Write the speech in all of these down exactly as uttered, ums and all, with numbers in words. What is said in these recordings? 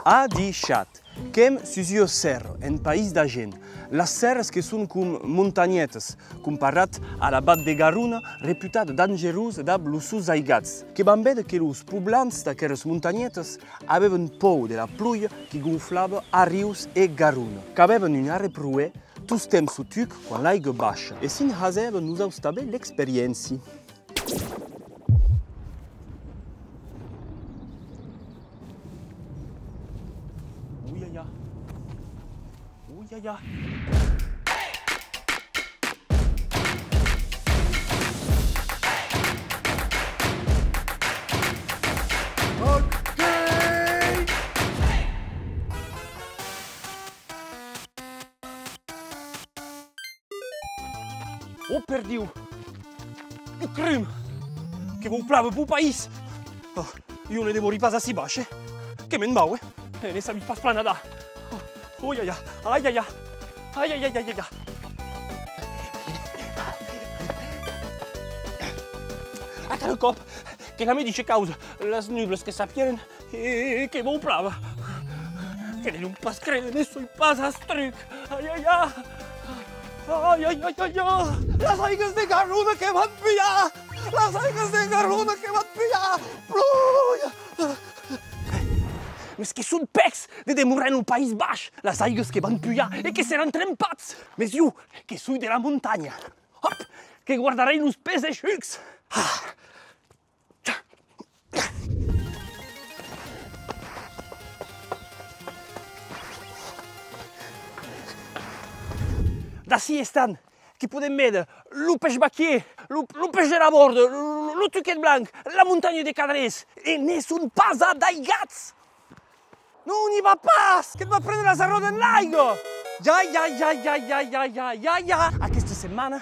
Adishatz! Qu'èm sus ua sèrra, en país d'Agen. Las sèrras que son com montanhetas, comparat a la Vath de Garona, reputada dangerosa dab los sons aigats. Que vam véder que los poblants d'aqueras montanhetas avèvan paur de la ploja qui gonflava arrius e Garona. Qu'avèvan un arreproèr, tostemps suu tuc quan l'aiga baisha. E se'n hasèvan nosaus tanben l'experiéncia. Ui, ai, ai. Ui, ai, ai. Ok! Oh, perdiu! Un crum! Que vau plaver peu país! Oh, jo ne demori pas ací baish, eh! Que me'n vau, eh! E ne sabi pas plan nadar! Oh, ui, ai, ai, ai, ai, ai. Ai, ai, ai, ai, ai, ai. A cada còp que la medicha causa las nublas que s'apièran, e que vau plaver. Que ne deu pas créder, ne soi pas astruc. Ai, ai, ai. Ai, ai, ai, ai, ai. Las aigas de Garona que van pujar. Las aigas de Garona que van pujar. Ploja. Mes que son pècs de demorar en lo País Baish. Las aigas que van pujar e que seràn trempats. Mes jo, que soi de la montanha. Hòp, que guardarai los pès eishucs. Ah. D'ací estant, que podem véder lo Pèsh Vaquièr, lo, lo Pèsh de la Bòrda, lo, lo, lo Tuquet Blanc, la montanha de Cadrés, e ne son pas adaigats! Non, n'i va pas! Que't va préner las arròdas en l'aiga! Ja, ja, ja, ja. Aquesta setmana,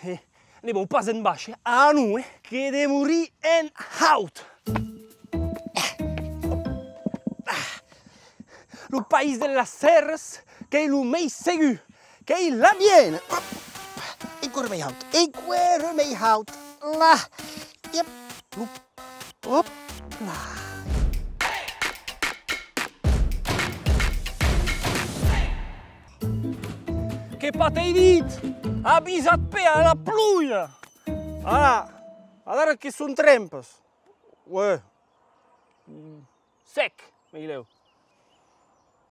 eh, ne vau pas en baish, eh? Ah non, eh? Que demori en haut! Lo país de las sèrras qu'ei lo mei segur, qu'ei la miena! Enqüèra mei haut, enqüèra mei haut! Là! Iep! Lo Òp! Là! Que pas t'èi dit! Avisa't pè a la ploja! Ara, adara que son trempas. Uè. Sec, meilèu.